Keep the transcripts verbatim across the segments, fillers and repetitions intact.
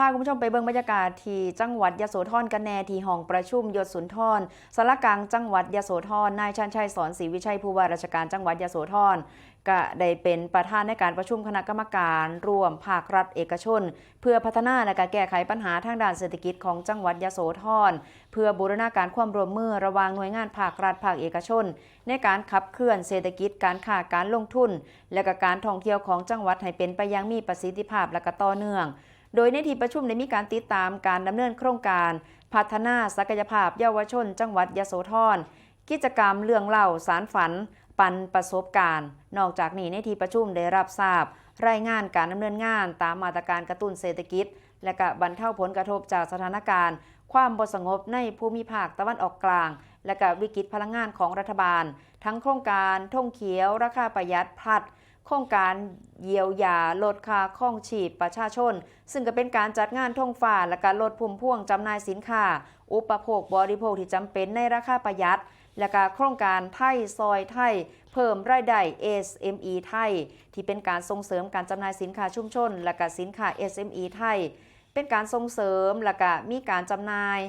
พาคุณผู้ชมไปเบิ่งบรรยากาศที่จังหวัดยโสธรกันแน่ ที่ห้องประชุมยศสุนทร ศาลากลางจังหวัดยโสธร นายชันชัย สอนศรีวิชัย ผู้ว่าราชการจังหวัดยโสธร ก็ได้เป็นประธานในการประชุมคณะกรรมการร่วมภาครัฐเอกชน เพื่อพัฒนาและก็แก้ไขปัญหาทางด้านเศรษฐกิจของจังหวัดยโสธร เพื่อบูรณาการความร่วมมือระหว่างหน่วยงานภาครัฐภาคเอกชน ในการขับเคลื่อนเศรษฐกิจ การค้า การลงทุน และก็การท่องเที่ยวของจังหวัดให้เป็นไปอย่างมีประสิทธิภาพและก็ต่อเนื่อง โดยในที่ประชุมได้มีการติดตามการดำเนินโครงการพัฒนาศักยภาพเยาวชนจังหวัดยโสธร กิจกรรมเรื่องเล่าสานฝันปันประสบการณ์ นอกจากนี้ในที่ประชุมได้รับทราบรายงานการดำเนินงานตามมาตรการกระตุ้นเศรษฐกิจ และก็บรรเทาผลกระทบจากสถานการณ์ความบ่สงบในภูมิภาคตะวันออกกลาง และก็วิกฤตพลังงานของรัฐบาล ทั้งโครงการธงเขียวราคาประหยัดพลัส โครงการเยียวยาลดค่าครองชีพประชาชน ซึ่งก็เป็นการจัดงานธงฟ้า และก็ลดพุ่มพวงจำหน่ายสินค้า อุปโภคบริโภคที่จำเป็นในราคาประหยัด และก็โครงการไทยซอยไทย เพิ่มรายได้ เอสเอ็มอี ไทย ที่เป็นการส่งเสริมการจำหน่ายสินค้าชุมชน และก็สินค้า เอสเอ็มอี ไทย เป็นการส่งเสริม และก็มีการจำหน่าย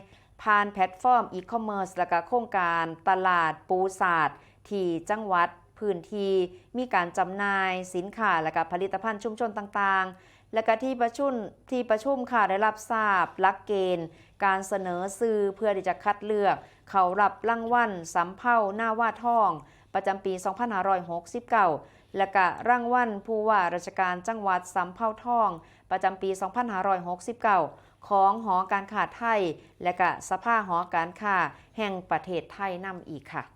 ผ่านแพลตฟอร์มอีคอมเมิร์ซ และก็โครงการตลาดปูสาดที่จังหวัดพื้นที่ มีการจำหน่ายสินค้า และก็ผลิตภัณฑ์ชุมชนต่างๆ และก็ที่ประชุมที่ประชุมค่ะได้รับทราบหลักเกณฑ์การเสนอชื่อเพื่อที่จะคัดเลือกเข้ารับรางวัลสำเภานาวาทอง ประจำปี สองพันห้าร้อยหกสิบเก้า และก็รางวัลผู้ว่าราชการจังหวัดสำเภาทอง ประจำปี สองพันห้าร้อยหกสิบเก้า ของหอการค้าไทย และก็สภาหอการค้าแห่งประเทศไทยนำอีกค่ะ